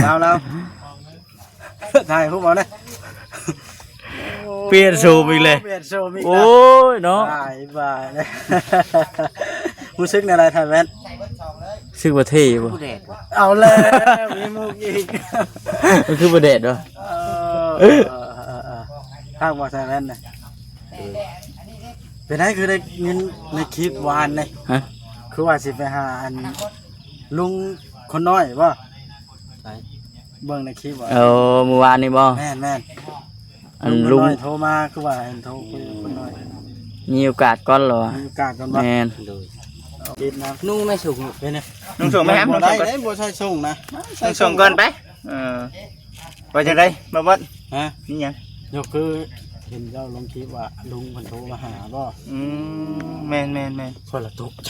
ລາວ ລາວ ຖ່າຍຮູບເອົານະ. ປ່ຽນໂສມອີກແລ້ວ ປ່ຽນໂສມອີກແລ້ວ. ໂອ້ຍເນາະ ບາຍ ບາຍ. ຮູ້ສຶກແນວໃດ ຖ່າຍແວ່ນ? ຮູ້ສຶກວ່າເທ່ຢູ່ບໍ່? ເອົາແລ້ວ ມີມຸກອີກ. ມັນຄືບໍ່ແດດບໍ່? ເອີ ເອີ ເອີ ເອີ ຄັກບໍ່ ໃສ່ແວ່ນນະ? ເປັນໃດ ຄືໄດ້ຍິນໃນຄລິບວານນີ້? ຮະ? ຄືວ່າຊິໄປຫາອັນລຸງຄົນນ້ອຍບໍ່? ໃສ? ເບິ່ງໃນຄລິບວ່າ ເອີ ມື້ວານນີ້ບໍ່? ແມ່ນໆ. ອັນລຸງ ລຸງນ້ອຍໂທມາ ຄືວ່າເຫັນໂທຄຸຍກັບຄົນນ້ອຍ. ມີໂອກາດກ່ອນເລີຍ ມີໂອກາດກ່ອນບໍ່? ແມ່ນ. ໂດຍ ເຮັດນຳ ນຸ່ງແມ່ ສົ່ງເປັນ ນຸ່ງສົ່ງແມ່ ນຸ່ງສົ່ງກ່ອນ ບໍ່ໄດ້ເດ້ ບໍ່ໃສ່ສົ່ງນະ ໃສ່ສົ່ງກ່ອນໄປ. ເອີ ວ່າຈັ່ງໃດ ບໍ່ບອດ? ຮະ? ມີຫຍັງ? ຍົກຄືເຫັນເຈົ້າລົງຄລິບວ່າລຸງເພິ່ນໂທມາຫາບໍ່? ອືມ ແມ່ນໆໆ. ຂ້ອຍລະຕົກໃຈ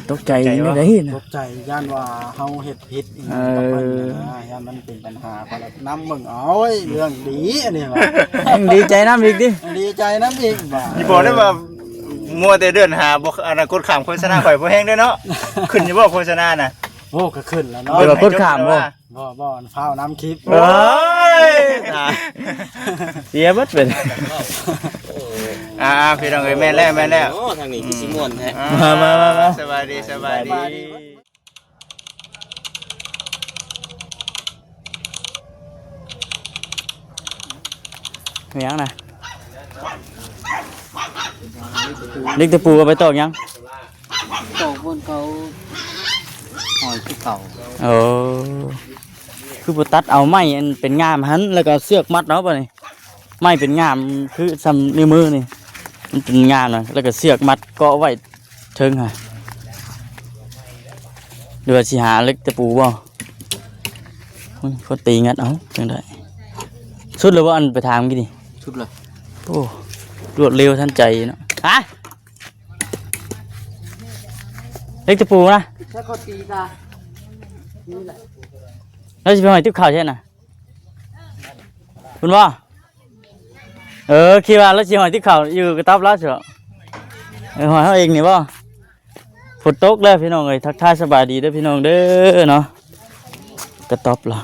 ຕົກໃຈ ຕົກໃຈ ແນວໃດນະ? ຕົກໃຈ ຢ້ານວ່າເຮົາເຮັດຜິດອີ່ຫຍັງກັບເພິ່ນນະ ຢ້ານມັນເປັນບັນຫາ. ຂ້ອຍລະນຳເບິ່ງ ໂອ້ຍ ເລື່ອງດີອັນນີ້ວ່າ ຍັງດີໃຈນຳອີກຕິ? ດີໃຈນຳອີກວ່າ ຊິບອກໄດ້ວ່າ ເອີ ມົວແຕ່ເດີນຫາບໍ່ ອັນນັ້ນ ກົດຂ້າມໂຄສະນາຂ້ອຍພໍແຮງເດ້ເນາະ. ຂຶ້ນຢູ່ບໍ່ໂຄສະນານະ? ໂອ້ ກໍຂຶ້ນແລ້ວເນາະ. ເບິ່ງໃຫ້ຈົບ ບໍ່ ບໍ່ ຟ້າວນຳຄລິບ. ໂອ້ຍ ຕາຍ ເສຍໝົດເປັນ. ອ່າ ພີ່ນ້ອງເອີຍ ແມ່ນແລ້ວ ແມ່ນແລ້ວ. ໂອ້ ທາງນີ້ຄືຊິມ່ວນແທ້. ອ່າ ມາ ມາ ມາ ມາ ສະບາຍດີ ສະບາຍດີ. ແມ່ນຫຍັງນະ? ເຫຼັກຕະປູ ເອົາໄປຕອກຫຍັງ? ເຂົາ ຄົນເຂົາຫ້ອຍຄືເກົ່າ. ໂອ້ ຄືບໍ່ຕັດເອົາໄມ້ອັນເປັນງ່າມຫັ້ນ ແລ້ວກໍເຊືອກມັດເອົາບາດນີ້? ໄມ້ເປັນງ່າມຄືຊ່ຳນິ້ວມືນີ້ ມັນເປັນງ່າມນະ ແລ້ວກໍເຊືອກມັດເກາະໄວ້ເທິງຫັ້ນ. ຫຼືວ່າຊິຫາເຫຼັກຕະປູບໍ່? ໂອ້ຍ ຄົນຕີງັດເອົາຈັ່ງໃດ. ສຸດແລ້ວບໍ່ ອັນໄປຖາມກີ້ນີ້? ສຸດແລ້ວ. ໂອ້ ລວດເລັວທັນໃຈເນາະ. ຮະ? ເຫຼັກຕະປູນະ? ແລ້ວຊິໄປຫ້ອຍຕິບເຂົ້າໃສນະ? ພຸ້ນບໍ່? ເອີ ຄິດວ່າລາວຊິຫ້ອຍຕິບເຂົ້າຢູ່ກະຕອບລາວຊິ. ເອີ ຫ້ອຍເຮົາເອງນີ້ບໍ່? ຝົນຕົກແລ້ວພີ່ນ້ອງເອີຍ. ທັກທາຍສະບາຍດີເດີພີ່ນ້ອງເດີເນາະ. ກະຕອບລາວ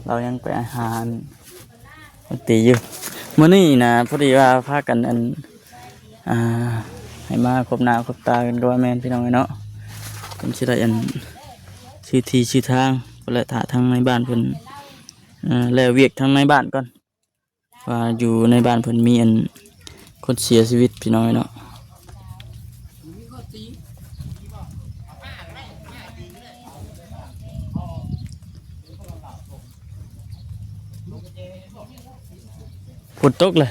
ລາວຍັງໄປຫາດນຕຣີຢູ່. ມື້ນີ້ນະ ພໍດີວ່າພາກັນອັນ ອ່າ ໃຫ້ມາພົບໜ້າພົບຕາກັນກໍວ່າແມ່ນພີ່ນ້ອງເອີຍເນາະ. ເພິ່ນຊິໄດ້ອັນ ຊື້ທີ່ຊື້ທາງ ແລະ ຖ້າທາງໃນບ້ານເພິ່ນ ເອີ ແລວວຽກທາງໃນບ້ານກ່ອນ ວ່າຢູ່ໃນບ້ານເພິ່ນມີອັນ ຄົນເສຍຊີວິດພີ່ນ້ອງເອີຍເນາະ. ຝົນຕົກເລີຍ.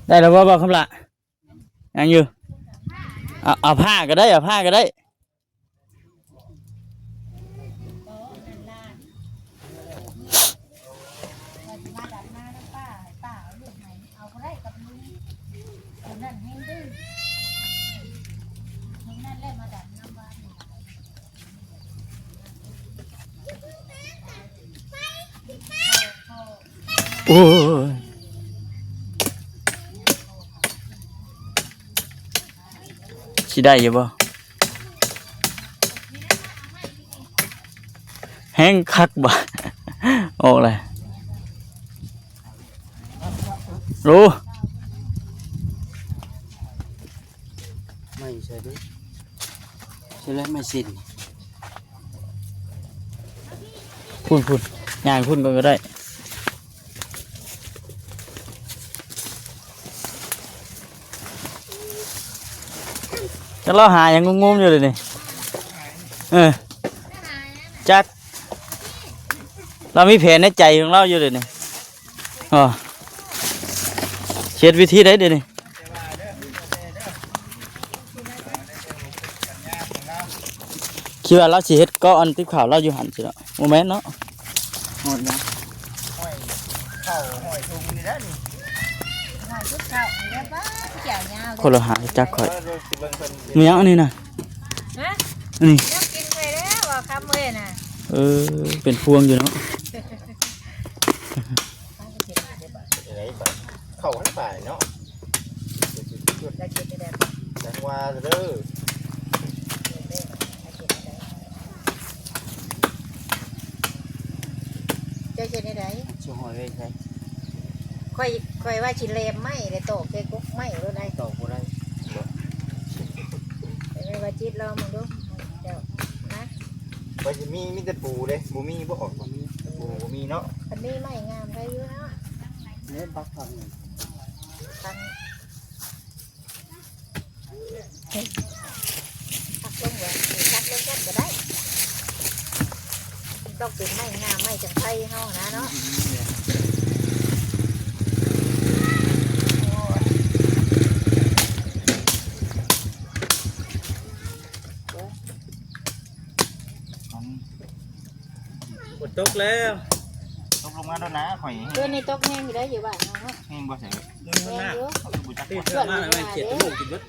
ໄດ້ແລ້ວບໍ່ ບ່າວຄຳຫຼ້າ? ຍັງຢູ່. ເອົາ ເອົາຜ້າກໍໄດ້ ເອົາຜ້າກໍໄດ້. ໂອ້ຍ ຊິໄດ້ຢູ່ບໍ່? ແຮງຄັກບໍ່? ອອກແລ້ວ. ໂອ້ ໄມ້ໃສ່ເບິ່ງ ໃສ່ແລ້ວໄມ້ສິ້ນ. ພຸ້ນໆ ຍ່າງພຸ້ນກ່ອນກໍໄດ້. ຈັກລາວຫາຫຍັງງຸ້ມໆຢູ່ເດນີ້. ເອີ ຈັກ ລາວມີແຜນໃນໃຈຂອງລາວຢູ່ເດນີ້. ອໍ ເຮັດວິທີໃດເດນີ້? ຄິດວ່າລາວຊິເຮັດເກາະອັນຕິບເຂົ້າລາວຢູ່ຫັ້ນຊິເນາະ. ບໍ່ແມ່ນເນາະ. ຮອດແລ້ວ ຫ້ອຍເຂົ້າຫ້ອຍທຸງນີ້ແຫຼະນີ້. ຈຸດເຂົ້າແລ້ວ ປ້າດ ຂຽວຍາວ ຄົນລະຫາຈັກຂ້ອຍ. ມີຫຍັງອັນນີ້ນະ? ຮະ? ອັນນີ້ ຍັງກິນໄປແລ້ວວ່າຄຳເວີຍນະ. ເອີ ເປັນພວງຢູ່ເນາະ. ເຂົ້າຫັ້ນໄປເນາະ. ຈັກວ່າເດີ. ເຈົ້າເຮັດແນວໃດ? ຊິຫ້ອຍໄວ້ໃສ? ຂ້ອຍ ຂ້ອຍວ່າຊິແລມໄມ້ ແລ້ວຕອກໃສ່ກົກໄມ້ໂລດໄດ໋. ຕອກບໍ່ໄດ້. ເອີ ວ່າຈິດລອງເບິ່ງດູ ເຈົ້ານະ. ວ່າຊິມີ ມີແຕ່ປູເດ້ ບໍ່ມີບໍ່? ບໍ່ມີ ປູບໍ່ມີເນາະ. ຄັນມີໄມ້ງາມໄດ້ຢູ່ເນາະ. ເນັ້ນປັກຝັງ ຝັງ ພັກລົງ ພັກລົງກ່ອນກໍໄດ້. ຕ້ອງເປັນໄມ້ງາມ ໄມ້ຈັກໄພເຮົານະເນາະ. ຝົນຕົກແລ້ວ. ຕົກລົງມາໂດນນາຂ້ອຍ. ຄືນນີ້ຕົກແຮງຢູ່ໄດ໋ ຢູ່ບ້ານເຮົາເນາະ. ແຮງບໍ່ໃສ? ແຮງຢູ່. ເຂົາຄືບໍ່ຈັກ. ເສື້ອມາແລ້ວແມ່ນຂຽດຈະມຸກກິນເບິດ.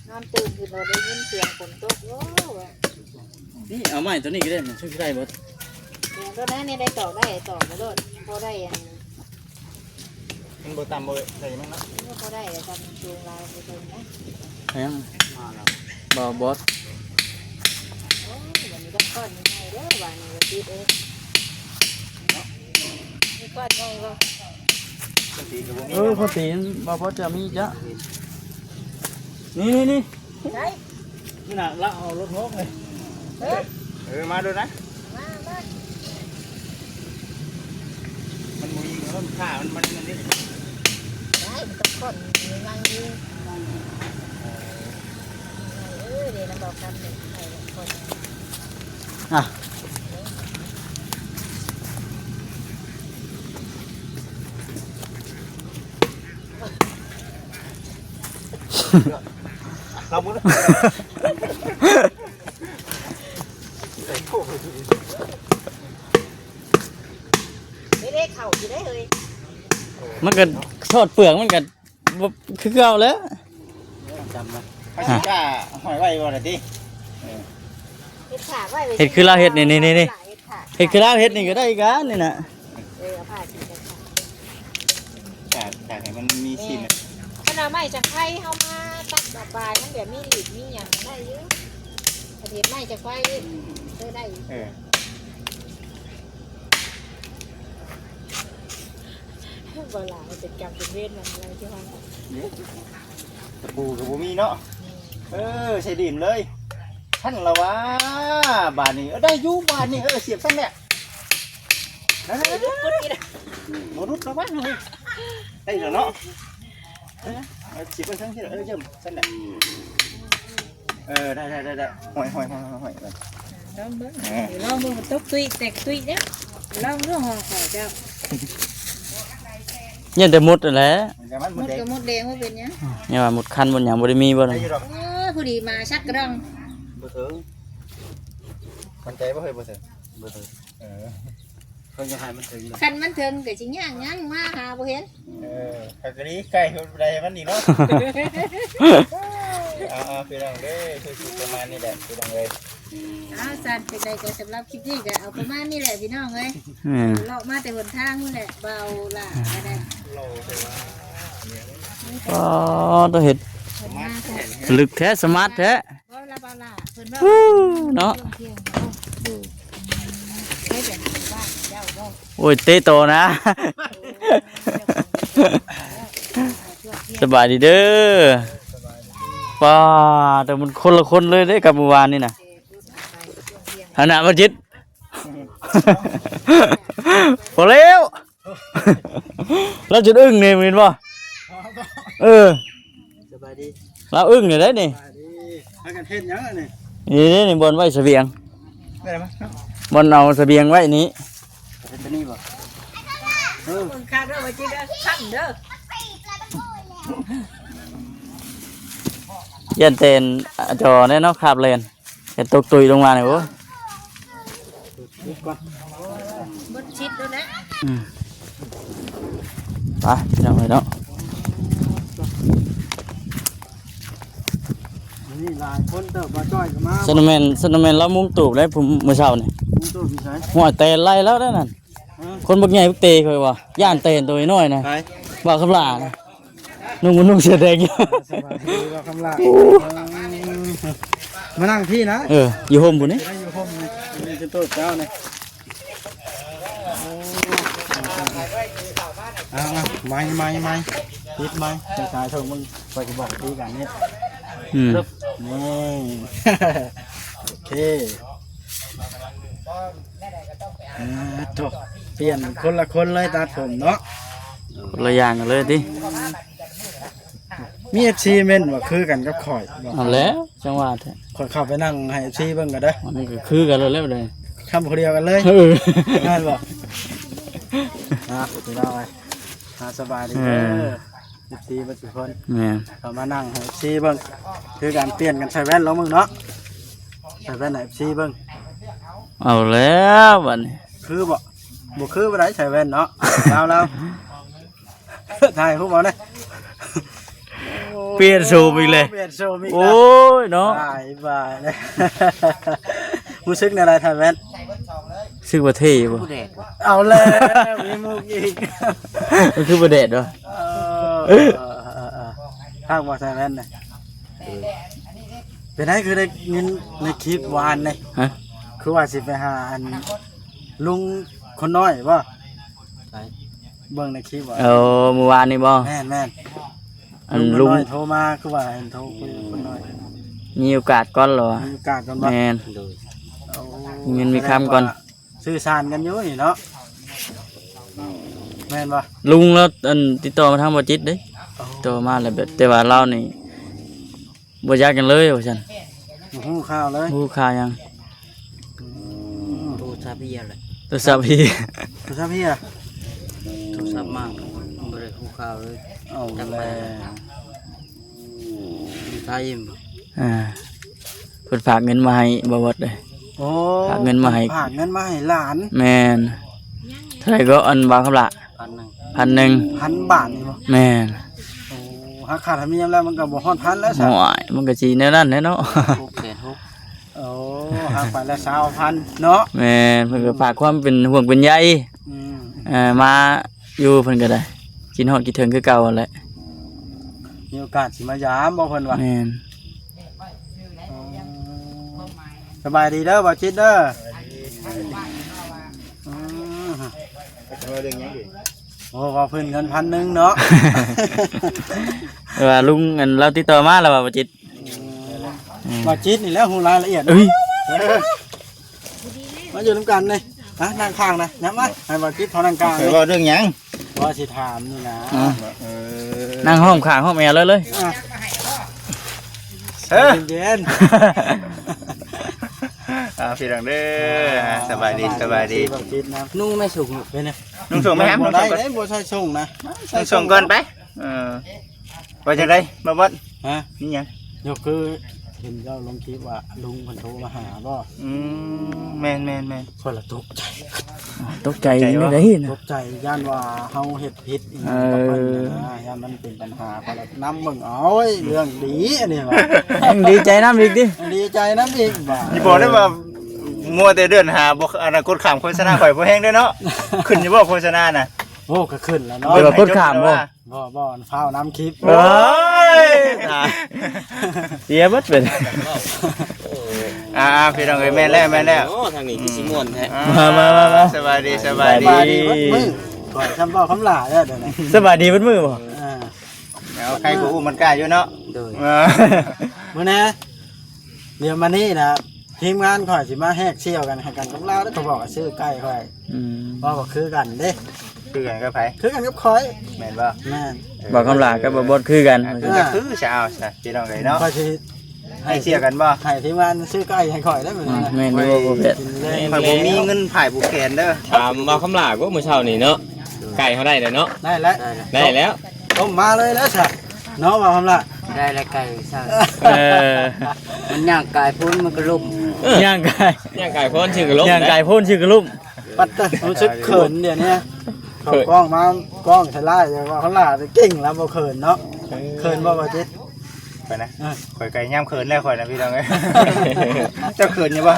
ນອນຕື່ນຂຶ້ນໂລດໄດ້ຍິນສຽງຝົນຕົກ. ໂອ້ ນີ້ເອົາໄມ້ຕົວນີ້ກໍໄດ້ ມັນຊິໄດ້ບໍ່? ແມ່ນ ຕົວນັ້ນນີ້ໄດ້ຕອກໄດ້ ຕອກໄປໂລດ ພໍໄດ້ອັນ ມັນບໍ່ຕ່ຳບໍ່ເອີຍ ໃສ່ມັນເນາະ. ມັນກໍບໍ່ໄດ້ ຕ່ຳສູງຫຼາຍບໍ່ເຖິງນະ. ແຮງມາແລ້ວ ບໍ່ບອດ. ໂອ້ຍ ບັດນີ້ຕ້ອງກ້ອນໃຫຍ່ເດີ ບາດນີ້ວ່າຕິດເອີຍ. ມີກ້ອນໃຫຍ່ບໍ່? ເອີ ພໍຕີນ ບໍ່ ບໍ່ຈະມີຈ້ະ. ນີ້ ນີ້ ນີ້ ໃສ? ນີ້ນະ ລະເອົາລົດຮອກເລີຍ. ເອີ ເອີ ມາໂດນນະ. ມາ ມາ ມັນບໍ່ມີເງິນຄ່າ ມັນ ມັນ ມັນນີ້ ໄດ້ ມັນຕ້ອງກ້ອນໃຫຍ່ໆ. ເອີ ເດ້ ນຳເບົາຄຳນີ້ ໃຫ້ກ້ອນ. ອ່ະ ລາວບໍ່ໄດ້ ໃສ່ໂຄກ ເດ້ ເດ້ ເຂົ້າຢູ່ເດ້ເຮີ້ຍ. ມັນກໍທອດເປືອກ ມັນກໍ ບໍ່ ຄືເກົ່າແຫຼະ. ຈຳນະ ເຂົາຊິກ້າຫ້ອຍໄວ້ບໍ່ລະຕິ? ເອີ ເຮັດຂາກໄວ້ ເຮັດຄືລາວເຮັດນີ້ ນີ້ ນີ້ ນີ້ ເຮັດຂາກ ເຮັດຄືລາວເຮັດນີ້ກໍໄດ້ຄືກັນນີ້ນະ. ເອີ ເອົາຜ້າສີຂາກ ຂາກ ຂາກໃຫ້ມັນມີຊີ້ນ. ຄັນເອົາໄມ້ຈາກໄພເຮົາມາຕັດດອກບານ ມັນແບບມີຫຼີກມີຫຍັງໄດ້ຢູ່. ປະເທດໄມ້ຈາກໄພ ເອີ ໄດ້ຢູ່. ເອີ ບໍ່ຫຼາຍ ເປັນກຳເປັນເວນມັນເລີຍທີ່ວ່າ ຕະປູກໍບໍ່ມີເນາະ. ເອີ ໃສ່ດິນເລີຍ ຊັ້ນລະວ່າ. ບາດນີ້ ເອີ ໄດ້ຢູ່ບາດນີ້. ເອີ ສຽບຊັ້ນແຫຼະ ນັ້ນ ບໍ່ຫຼຸດລະວ່າ. ໄດ້ແລ້ວເນາະ. ເອີ ເອົາຊິໄປທາງທີ່ ເອີ ເຢິມຊັ້ນແຫຼະ. ເອີ ໄດ້ ໄດ້ ໄດ້ ໄດ້ ຫ້ອຍ ຫ້ອຍ ຫ້ອຍ ຫ້ອຍ ລອງເບິ່ງ ເອີ ລອງເບິ່ງ ມັນຕົກຕຸ້ຍແຕກຕຸ້ຍເດ້. ລອງດູ ຫ້ອງຂ້ອຍເຈົ້າ ຢ້ານແຕ່ມົດຫັ້ນແຫຼະ. ມົດກໍມົດແດງ ບໍ່ເປັນຫຍັງ. ຍັງວ່າມົດຄັນມົດຫຍັງບໍ່ໄດ້ມີບໍ່? ໄດ້ຢູ່ດອກ. ເອີ ພໍດີໝາສັກກະດອງ. ບໍ່ເຖິງ ໝັ້ນໃຈບໍ່? ເຮີ້ຍ ບໍ່ເຖິງ ບໍ່ເຖິງ. ເອີ ເພິ່ນຢາກໃຫ້ມັນເຖິງເດ້. ຄັນມັນເຖິງກໍຊິຍາກຫຍັງ ມາຫາບໍ່ເຫັນ. ເອີ ຄັກກະດີ ໃກ້ໄດ້ມັນນີ້ເນາະ. ເອົາໆ ພີ່ນ້ອງເດີ ຄືຊິປະມານນີ້ແຫຼະ ພີ່ນ້ອງເອີຍ. ເອົາ ຊັ້ນ ເປັນໃດກໍສຳລັບຄລິບນີ້ກໍເອົາປະມານນີ້ແຫຼະ ພີ່ນ້ອງເອີຍ. ແມ່ນ ເລາະມາແຕ່ຫົນທາງພຸ້ນແຫຼະ ບ່າວຫຼ້າກໍໄດ້. ອໍ ໂຕເຮັດ ເພິ່ນມາແທ້ ເລິກແທ້ ສະມາດແທ້. ເວົ້າລະ ເວົ້າລະ ເພິ່ນເວົ້າ ເນາະ ໂອ້ຍ ເຕະໂຕນະ. ສະບາຍດີເດີ. ປ້າ ແຕ່ມັນຄົນລະຄົນເລີຍເດ້ກັບມື້ວານນີ້ນະ. ຫັ້ນນະ ບໍ່ຈິດ ພໍແລ້ວ. ລາວຈົນອຶ້ງນີ້ ເຫັນບໍ່? ເອີ ສະບາຍດີ ລາວອຶ້ງນີ້ໄດ໋ນີ້. ສະບາຍດີ ພາກັນເຮັດຫຍັງອັນນີ້? ນີ້ ນີ້ ນີ້ ບ່ອນໄວ້ສະບຽງ ໄດ້ມາ ບ່ອນເອົາສະບຽງໄວ້ນີ້. ເປັນຕົວນີ້ບໍ່? ເອີ ເບິ່ງຄັກເດີ ວ່າຈິເດີ ຊັ້ນເດີ. ຢ້ານແຕ່ນຈໍແນ່ເນາະ ຄາບແລ່ນ. ເຮັດຕົກຕຸ້ຍລົງມານີ້ ໂອ້ຍ ເບິດຊິດໂລດແຫຼະ. ອືມ ໄປ ພີ່ນ້ອງເອີຍເນາະ. ຫຼາຍຄົນເຕີບ ບໍ່ຈ້ອຍກໍມາ. ຊັ້ນແມ່ນ ຊັ້ນແມ່ນລາວມຸງຕູບໄດ້ ຜູ້ມື້ເຊົ້ານີ້. ມຸງຕູບຢູ່ໃສ? ຫ້ວຍ ແຕ່ໄລ່ລາວໄດ້ນັ້ນ. ຮະ? ຄົນບັກໃຫຍ່ບັກເຕຂ້ອຍວ່າ ຢ້ານແຕ່ໂຕນ້ອຍນະ. ໃຜ? ບ່າວຄຳຫຼ້ານະ ນຸ່ງ ນຸ່ງເສື້ອແດງຢູ່. ສະບາຍດີບ່າວຄຳຫຼ້າ. ໂອ້ ມານັ່ງພີ້ນະ. ເອີ ຢູ່ຮົ່ມພຸ້ນນີ້ ຢູ່ຮົ່ມນີ້ ນີ້ຈະໂຕເຈົ້ານີ້. ເອົາ ເອົາ ໄມ້ ໄມ້ ໄມ້ ຕິດໄມ້ ສາຍເຖິງມຶງ ຂ້ອຍຊິບອກວິທີການເຮັດ. ອືມ ນີ້ ໂອເຄ. ອ່າ ໂທ້ ປ່ຽນຄົນລະຄົນເລີຍຕັດຜົມເນາະ ຄົນລະຢ່າງກັນເລີຍຕິ. ມີເອັຟຊີເມັ້ນວ່າຄືກັນກັບຂ້ອຍ. ເອົາແລ້ວ ຈັ່ງວ່າແທ້ ຂ້ອຍເຂົ້າໄປນັ່ງໃຫ້ເອັຟຊີເບິ່ງກໍໄດ້. ມັນກໍຄືກັນໂລດແລ້ວເດ້ ຄຳຜູ້ດຽວກັນເລີຍ. ເອີ ແມ່ນບໍ່? ອ່າ ພີ່ນ້ອງເອີຍ ອ່າ ສະບາຍດີເດີ ເອີ ເອັຟຊີເບິດທຸກຄົນ. ແມ່ນ ເຂົ້າມານັ່ງໃຫ້ເອັຟຊີເບິ່ງ ຄືກັນ ປ່ຽນກັນໃສ່ແວ່ນລອງເບິ່ງເນາະ ໃສ່ແວ່ນໃຫ້ເອັຟຊີເບິ່ງ. ເອົາແລ້ວບັດນີ້ ຄືບໍ່? ບໍ່ຄືບໍ່ໄດ້ໃສ່ແວ່ນເນາະ ລາວ ລາວ. ຖ່າຍຮູບເອົານະ. ປ່ຽນໂສມອີກແລ້ວ ປ່ຽນໂສມອີກແລ້ວ. ໂອ້ຍເນາະ ບາຍ ບາຍ. ຮູ້ສຶກແນວໃດ ຖ່າຍແວ່ນ? ຮູ້ສຶກວ່າເທ່ຢູ່ບໍ່? ເອົາແລ້ວ ມີມຸກອີກ. ມັນຄືບໍ່ແດດວະ? ເອີ ເອີ ເອີ ເອີ ຄັກບໍ່ ຖ່າຍແວ່ນນະ? ເປັນໃດ ຄືໄດ້ຍິນໃນຄລິບວານນີ້? ຮະ? ຄືວ່າຊິໄປຫາອັນ ລຸງຄົນນ້ອຍບໍ່? ໃສ? ເບິ່ງໃນຄລິບບໍ່? ເອີ ມື້ວານນີ້ບໍ່? ແມ່ນໆ ອັນລຸງ ລຸງຄົນນ້ອຍໂທມາ ຄືວ່າເຫັນໂທຄຸຍກັບຄົນນ້ອຍ. ມີໂອກາດກ່ອນເລີຍ ມີໂອກາດກ່ອນບໍ່? ແມ່ນ ໂດຍ ໂອ້ ມີເງິນມີຄຳກ່ອນ ແສດງວ່າສື່ສານກັນຢູ່ນີ້ເນາະ ແມ່ນບໍ່? ລຸງລາວ ອັນ ຕິດຕໍ່ມາທາງບໍ່ຈິດເດ້. ໂອ້ ຕິດຕໍ່ມາແລ້ວແບບ ແຕ່ວ່າລາວນີ້ ບໍ່ຢາກຫຍັງເລີຍວ່າຊັ້ນ ບໍ່ຮູ້ຂ່າວເລີຍ ບໍ່ຮູ້ຂ່າວຫຍັງ. ອືມ ໂທລະສັບເຫຍແຫຼະ ໂທລະສັບເຫຍ ໂທລະສັບເຫຍ ໂທລະສັບມາ ບໍ່ໄດ້ຮູ້ຂ່າວເລີຍ. ເອົາແລ້ວ ຢູ່ໄທບໍ່? ອ່າ ເພິ່ນຝາກເງິນມາໃຫ້ບ່າວບົດເດ້. ໂອ້ ຝາກເງິນມາໃຫ້ ຝາກເງິນມາໃຫ້ຫຼານ. ແມ່ນ ເທົ່າໃດກໍ ອັນ ບ່າວຄຳຫຼ້າ? ພັນໜຶ່ງ ພັນໜຶ່ງ ພັນບາດນີ້ບໍ່? ແມ່ນ ໂອ້ ຫາຄ່າທຳນຽມແລ້ວມັນກໍບໍ່ຮອດພັນແລ້ວຊະ. ໂອ້ຍ ມັນກໍຊິແນວນັ້ນແຫຼະເນາະ ຫົກແສນຫົກ. ໂອ້ ຫາໄປລະຊາວພັນເນາະ. ແມ່ນ ເພິ່ນກໍຝາກຄວາມເປັນຫ່ວງເປັນໃຍ ອືມ ເອີ ມາຢູ່ ເພິ່ນກໍໄດ້ຄິດຮອດຄິດເຖິງຄືເກົ່າຫັ້ນແຫຼະ. ມີໂອກາດຊິມາຢາມບໍ່ ເພິ່ນວ່າ? ແມ່ນ ອໍ ສະບາຍດີເດີ ບ່າວຈິດເດີ. ອືມ ເວົ້າເລື່ອງຫຍັງດີ? ໂອ້ ເວົ້າພື້ນເງິນພັນໜຶ່ງເນາະ ວ່າລຸງ ອັນ ລາວຕິດຕໍ່ມາແລ້ວວ່າ ບ່າວຈິດ. ອືມ ບ່າວຈິດນີ້ແຫຼະຮູ້ລາຍລະອຽດ. ເອີຍ ເອີ ມາຢູ່ນຳກັນນີ້ ມານັ່ງຂ້າງນະ ຍັບມາ ໃຫ້ບ່າວຈິດເຂົານັ່ງກາງ. ເວົ້າເລື່ອງຫຍັງ? ວ່າຊິຖາມນີ້ນະ. ອ່າ ເອີ ນັ່ງຫ້ອມຂ້າງຫ້ອມແອເລີຍ ອ່າ ເອີ ເຢັນໆ ອ່າ ພີ່ນ້ອງເດີ ອ່າ ສະບາຍດີ ສະບາຍດີ ສະບາຍດີ. ນຸ່ງແມ່ ສູງເປັນ ນຸ່ງສູງແມ່ ນຸ່ງສູງ ບໍ່ໃສ່ສົ້ງນະ ໃສ່ສົ້ງກ່ອນໄປ. ເອີ ວ່າຈັ່ງໃດ ບ່າວບົດ? ຮະ? ມີຫຍັງ? ໂຍ ຄືເຫັນເຈົ້າລົງຄລິບວ່າລຸງເພິ່ນໂທມາຫາບໍ່? ອືມ ແມ່ນໆໆ ຂ້ອຍລະຕົກໃຈ ຕົກໃຈແນວໃດນະ? ຕົກໃຈ ຢ້ານວ່າເຮົາເຮັດຜິດອີ່ຫຍັງກັບເພິ່ນນະ ເອີ ຢ້ານມັນເປັນບັນຫາ. ຂ້ອຍລະນຳເບິ່ງ ໂອ້ຍ ເລື່ອງດີອັນນີ້ວ່າ ຍັງດີໃຈນຳອີກຕິ? ດີໃຈນຳອີກວ່າ ນີ້ບອກໄດ້ວ່າ ເອີ ມົວແຕ່ເດືອນຫ້າ ບໍ່ ອັນນັ້ນ ກົດຂ້າມໂຄສະນາຂ້ອຍບໍ່ແຮງເດ້ເນາະ. ຂຶ້ນຢູ່ບໍ່ໂຄສະນານະ? ໂອ້ ກໍຂຶ້ນແລ້ວເນາະ ແຕ່ວ່າກົດຂ້າມບໍ່? ບໍ່ ບໍ່ ຟ້າວນຳຄລິບ. ໂອ້ຍ ຕາຍ ເສຍເບິດເປັນ. ອ່າໆ ພີ່ນ້ອງເອີຍ ແມ່ນແລ້ວ ແມ່ນແລ້ວ. ໂອ້ ທາງນີ້ຄືຊິມ່ວນແທ້. ອ່າ ມາໆໆໆ ສະບາຍດີ ສະບາຍດີ ສະບາຍດີເບິດມື້. ຂ້ອຍຊ່ຳເວົ້າຄຳຫຼ້າແລ້ວດຽວນີ້ ສະບາຍດີເບິດມື້ບໍ່? ອ່າ ເອົາ ໃຄກວ່າອຸ້ມມັນກ້າຢູ່ເນາະ. ໂດຍ ເອີ ມື້ແນ່ ດຽວມານີ້ນະ ທີມງານຂ້ອຍຊິມາແຮກສ່ຽວກັນ ໃຫ້ກັນກັບລາວເດີ. ເຂົາບອກວ່າຊື້ໄກ່ຂ້ອຍ ອືມ ເວົ້າວ່າຄືກັນເດ້. ຄືກັນກັບໃຜ? ຄືກັນກັບຂ້ອຍ. ແມ່ນບໍ່? ແມ່ນ. ເອີ ບ່າວຄຳຫຼ້າກັບບ່າວບົດຄືກັນ. ອ່າ ຄື ຄືຊະ ເອົາຊະ ພີ່ນ້ອງເອີຍເນາະ. ຂ້ອຍຊິໃຫ້ສ່ຽວກັນບໍ່? ໃຫ້ທີມງານຊື້ໄກ່ໃຫ້ຂ້ອຍໄດ້ມື້ນີ້ນະ. ແມ່ນຢູ່ບໍ່ແພດ? ຂ້ອຍບໍ່ມີເງິນຜາຍຜູກແຂນເດີ. ຖາມບ່າວຄຳຫຼ້າບໍ່ມື້ເຊົ້ານີ້ເນາະ. ໄກ່ເຮົາໄດ້ແລ້ວເນາະ? ໄດ້ແລ້ວ ໄດ້ແລ້ວ. ຕົ້ມມາເລີຍແລ້ວຊະເນາະ ບ່າວຄຳຫຼ້າ. ໄດ້ແລ້ວໄກ່ຊະ. ເອີ ມັນຍ່າງກາຍພຸ້ນມັນກໍລົ້ມ. ເອີ ຍ່າງກາຍ ຍ່າງກາຍໂພນຊື່ກໍລົ້ມ ຍ່າງກາຍໂພນຊື່ກໍລົ້ມ. ປັດຕະ ຮູ້ສຶກເຂີນດຽວນີ້ ເຂົາກ້ອງມາ ກ້ອງສະຫຼາຍ ແຕ່ວ່າເຂົາຫຼ້າເກັ່ງລະບໍ່ເຂີນເນາະ. ເຂີນບໍ່ ບ່າວຈິດ? ຂ້ອຍນະ ເອີ ຂ້ອຍກໍຍາມເຂີນແລ້ວຂ້ອຍນະ ພີ່ນ້ອງເອີຍ. ເຈົ້າເຂີນຢູ່ບໍ່?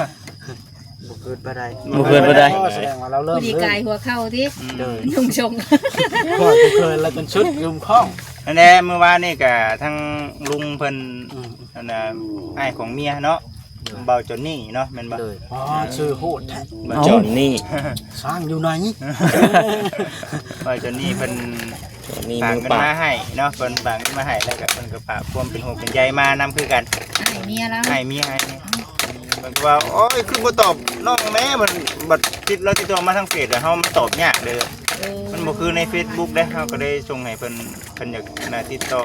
ບໍ່ເຂີນປານໃດ. ບໍ່ເຂີນປານໃດ. ອໍ ສະແດງວ່າລາວເລີ່ມ ຜູ້ດີກາຍຫົວເຂົ່າຕິ ອືມ ໂດຍ ນຸ່ງຊົງ ຂ້ອຍກໍເຂີນແລ້ວຈົນສຸດລຸ່ມຂອງ. ນັ້ນແຫຼະ ມື້ວານນີ້ກໍທັງລຸງເພິ່ນ ອືມ ອັນນ່າ ອ້າຍຂອງເມຍເນາະ ໂດຍ ບ່າວຈອນນີ້ເນາະ ແມ່ນບໍ່? ໂດຍ. ອໍ ຊື່ໂຫດແທ້ ບ່າວຈອນນີ້ ສ້າງຢູ່ໃນ ບ່າວຈອນນີ້ເພິ່ນ ຈອນນີ້ ຝາກເງິນມາໃຫ້ເນາະ ເພິ່ນຝາກເງິນມາໃຫ້ ແລ້ວກໍເພິ່ນກໍຝາກຄວາມເປັນຫ່ວງເປັນໃຍມານຳຄືກັນ ໃຫ້ເມຍລາວ ໃຫ້ເມຍ ໃຫ້ເມຍ. ເພິ່ນກໍວ່າ ໂອ້ຍ ຄືບໍ່ຕອບນ້ອງແດ່ ມັນບັດຕິດ ລາວຕິດຕໍ່ມາທາງເຟສ ແລ້ວເຮົາມັນຕອບຍາກເດີ ເອີ ມັນບໍ່ຄືໃນເຟສບຸກເດ້ ເຮົາກໍເລີຍສົ່ງໃຫ້ເພິ່ນ ເພິ່ນຢາກ ອັນນ່າ ຕິດຕໍ່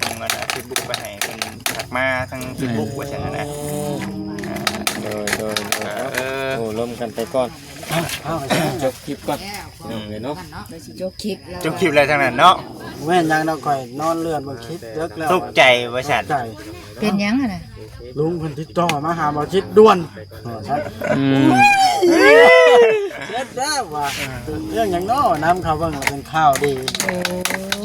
ສົ່ງ ອັນນ່າ ເຟສບຸກໄປໃຫ້ເພິ່ນ ທັກມາທາງເຟສບຸກ ອືມ ວ່າຊັ້ນນະ. ໂດຍ ໂດຍ ໂດຍ ເອີ ໂອ້ ລົມກັນໄປກ່ອນ ຈົບຄລິບກ່ອນ ເອີເນາະ ເດີຊິຈົບຄລິບແລ້ວ ຈົບຄລິບແລ້ວທັງນັ້ນເນາະ. ບໍ່ແມ່ນຫຍັງດອກ ຂ້ອຍນອນເລື່ອນເບິ່ງຄລິບເດິກແລ້ວ ຕົກໃຈວ່າຊັ້ນ ຕົກໃຈ. ເປັນຫຍັງຫັ້ນນະ? ລຸງເພິ່ນຕິດຕໍ່ມາຫາບໍ່ຈິດດ່ວນ ວ່າຊັ້ນ. ອືມ ເຮັດແລ້ວວ່າ ເລື່ອງຫຍັງເນາະ ນຳເຂົາເບິ່ງແລ້ວເປັນຂ່າວດີ. ໂອ້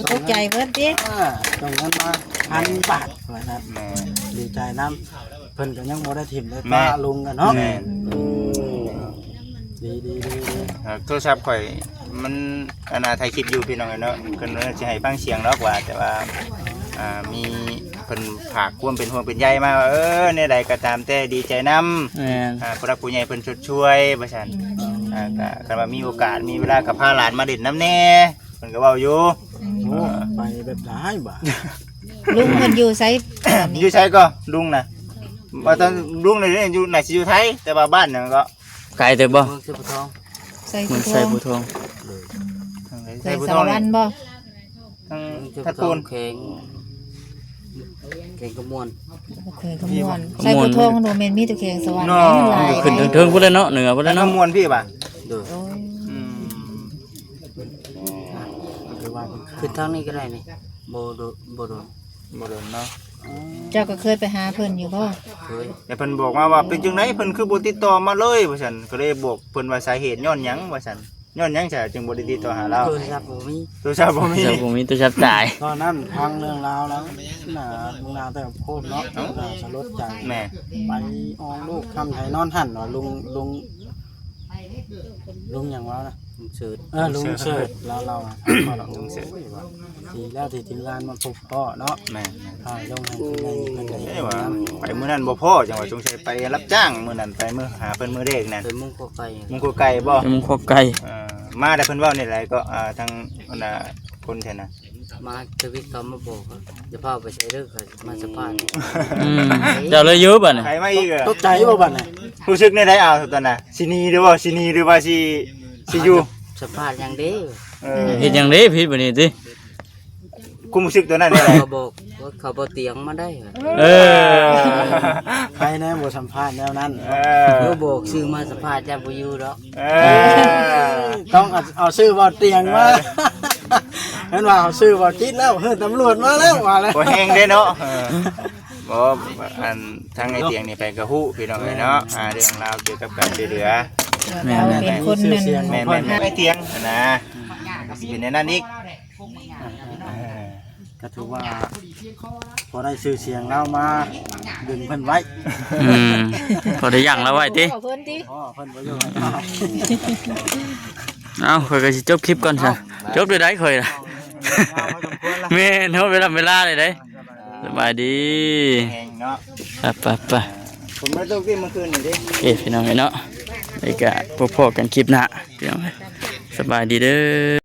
ຕົກໃຈເບິດຕິ. ອ່າ ສົ່ງເງິນມາພັນບາດ ວ່າຊັ້ນ. ແມ່ນ ດີໃຈນຳ ເພິ່ນກໍຍັງບໍ່ໄດ້ຖິ້ມໄດ້ປະ ແມ່ນ ລຸງກັນເນາະ. ແມ່ນ ອືມ ດີໆໆໆ. ເອີ ໂທລະສັບຂ້ອຍມັນ ອັນນ່າ ຖ່າຍຄລິບຢູ່ ພີ່ນ້ອງເອີຍເນາະ ເພິ່ນວ່າຊິໃຫ້ຟັງສຽງດອກວ່າ ແຕ່ວ່າ ອ່າ ມີເພິ່ນຝາກຄວາມເປັນຫ່ວງເປັນໃຍມາວ່າ ເອີ ແນວໃດກໍຕາມແຕ່ດີໃຈນຳ. ແມ່ນ ອ່າ ຜູ້ຫຼັກຜູ້ໃຫຍ່ເພິ່ນຊົດຊ່ວຍວ່າຊັ້ນ. ອ່າ ກໍຄັນວ່າມີໂອກາດມີເວລາກໍພາຫຼານມາຫຼິ້ນນຳແດ່ ເພິ່ນກໍເວົ້າຢູ່. ໂອ້ ໄປແບບຫຼາຍບາດ. ລຸງເພິ່ນຢູ່ໃສ? ຢູ່ໃສກໍລຸງນະ? ວ່າຕອນລຸງນີ້ຢູ່ ໜ້າຊິຢູ່ໄທ ແຕ່ວ່າບ້ານຫຍັງກໍ? ໄກເຕີບບໍ່? ເມືອງໄຊພູທອງ. ໄຊພູທອງ ເມືອງໄຊພູທອງ. ໂດຍ ທາງໃດ? ໄຊພູທອງ ແຂວງສາລະວັນບໍ່? ທາງ ເມືອງໄຊພູທອງ ທັດພູນ ແຂວງ ແຂວງຄຳມ່ວນ. ໂອເຄ ຄຳມ່ວນ ຄຳມ່ວນ. ໄຊພູທອງບໍ່ແມ່ນມີແຕ່ແຂວງສາລະວັນເນາະ ມັນຫຼາຍ ຂຶ້ນເທິງໆພຸ້ນແຫຼະເນາະ ເໜືອພຸ້ນແຫຼະເນາະ ຄຳມ່ວນພີ້ຫວາ? ໂດຍ ໂອ້ຍ ອືມ ຄືວ່າເພິ່ນ ຂຶ້ນທາງນີ້ກໍໄດ້ນີ້ ບໍ່ໂດນ ບໍ່ໂດນ ບໍ່ດົນເນາະ. ເຈົ້າກໍເຄີຍໄປຫາເພິ່ນຢູ່ບໍ່? ເຄີຍ. ແຕ່ເພິ່ນບອກມາວ່າ ເປັນຈັ່ງໃດເພິ່ນຄືບໍ່ຕິດຕໍ່ມາເລີຍ ວ່າຊັ້ນ. ກໍເລີຍບອກເພິ່ນວ່າ ສາເຫດຍ້ອນຫຍັງ ວ່າຊັ້ນ. ຍ້ອນຫຍັງຊະຈຶ່ງບໍ່ໄດ້ຕິດຕໍ່ຫາລາວ? ໂທລະສັບບໍ່ມີ. ໂທລະສັບບໍ່ມີ. ໂທລະສັບບໍ່ມີ ໂທລະສັບຕາຍ. ຕອນນັ້ນຟັງເລື່ອງລາວແລ້ວ ໜ້າ ລຸງນາແຕ່ໂພດເນາະ ໜ້າສະຫຼົດໃຈ. ແມ່ນ. ໄປອອກລູກຄ້ຳໄທນອນຫັ້ນວ່າ ລຸງ ລຸງ ລຸງຫຍັງວະນະ? ລຸງເສີດ. ເອີ ລຸງເສີດ. ລາວ ລາວ ລຸງເສີດ. ດີແລ້ວທີ່ທີມງານມາພົບພໍ້ເນາະ. ແມ່ນໆ. ຖ່າຍລົງໃຫ້ເພິ່ນໄດ້ເພິ່ນໄດ້ເຫັນນຳ. ເອີ ວ່າໄປມື້ນັ້ນບໍ່ພໍ້ ຈັ່ງວ່າສົງໄສໄປຮັບຈ້າງມື້ນັ້ນ ໄປມື້ຫາເພິ່ນມື້ແລກນັ້ນ. ໄປມຸງຄອກໄກ່. ມຸງຄອກໄກ່ບໍ່? ໄປມຸງຄອກໄກ່. ເອີ ມາແລ້ວເພິ່ນເວົ້າແນວໃດກໍ ອ່າ ທາງ ອັນນ່າ ຄົນແຖວນັ້ນ ມາທະວິດເຂົາມາບອກ ຢ່າພາໄປໃສເດີ ຂ້ອຍມາສຳພາດ. ອືມ ເຈົ້າເລີຍຢູ່ບັດນີ້ ໃຜມາອີກ? ຕົກໃຈບໍ່ບັດນີ້? ຮູ້ສຶກແນວໃດ? ເອົາຕອນນະ ຊິໜີຫຼືບໍ່? ຊິໜີຫຼືວ່າຊິ ຊິຢູ່? ສຳພາດຫຍັງເດ້? ເອີ ເຮັດຫຍັງເດ້ຜິດບັດນີ້ຕິ? ຄວາມຮູ້ສຶກຕອນນັ້ນແນວໃດ? ເຂົາບອກວ່າເຂົາບໍ່ຕຽງມາໄດ້. ເອີ ໃຜແນ່ບໍ່ສຳພາດແນວນັ້ນ? ເອີ ບໍ່ບອກຊື່ມາສຳພາດ ຢ້ານບໍ່ຢູ່ດອກ. ເອີ ຕ້ອງເອົາ ເອົາຊື່ເວົ້າຕຽງມາ. ເອີ ແມ່ນວ່າເອົາຊື່ເວົ້າຈິດແລ້ວ ເຮີ ຕຳຫຼວດມາແລ້ວ ວ່າແລ້ວ ບໍ່ແຮງເດ້ເນາະ. ເອີ ບໍ່ ອັນ ທາງໄອ້ຕຽງນີ້ໄປກໍຮູ້ ພີ່ນ້ອງເອີຍເນາະ. ອ່າ ເລື່ອງລາວກ່ຽວກັບການຊ່ວຍເຫຼືອ. ແມ່ນໆ ເປັນຄົນນັ້ນ. ແມ່ນໆ ໄອ້ຕຽງນະ ກໍຊິເປັນແນວນັ້ນອີກ. ອ່າ ກໍຖືວ່າພໍໄດ້ຊື່ສຽງລາວມາດຶງເພິ່ນໄວ້. ອືມ ພໍໄດ້ຢັ້ງລາວໄວ້ຕິ? ເອົາເພິ່ນບໍ່ຢູ່ໃຫ້ເອົາ. ເອົ້າ ຂ້ອຍກໍຊິຈົບຄລິບກ່ອນຊະ. ຈົບໄດ້ໃດຂ້ອຍນະ? ແມ່ນ ເຮົາເວລາ ເວລາໄດ້ໃດ. ສະບາຍດີ ແຮງເນາະ. ໄປໆໆ ຝົນບໍ່ຕົກຕິເມື່ອຄືນນີ້ເດ້. ໂອເຄ ພີ່ນ້ອງເອີຍເນາະ ໄວ້ກໍພົບພໍ້ກັນຄລິບໜ້າ ພີ່ນ້ອງເອີຍ. ສະບາຍດີເດີ.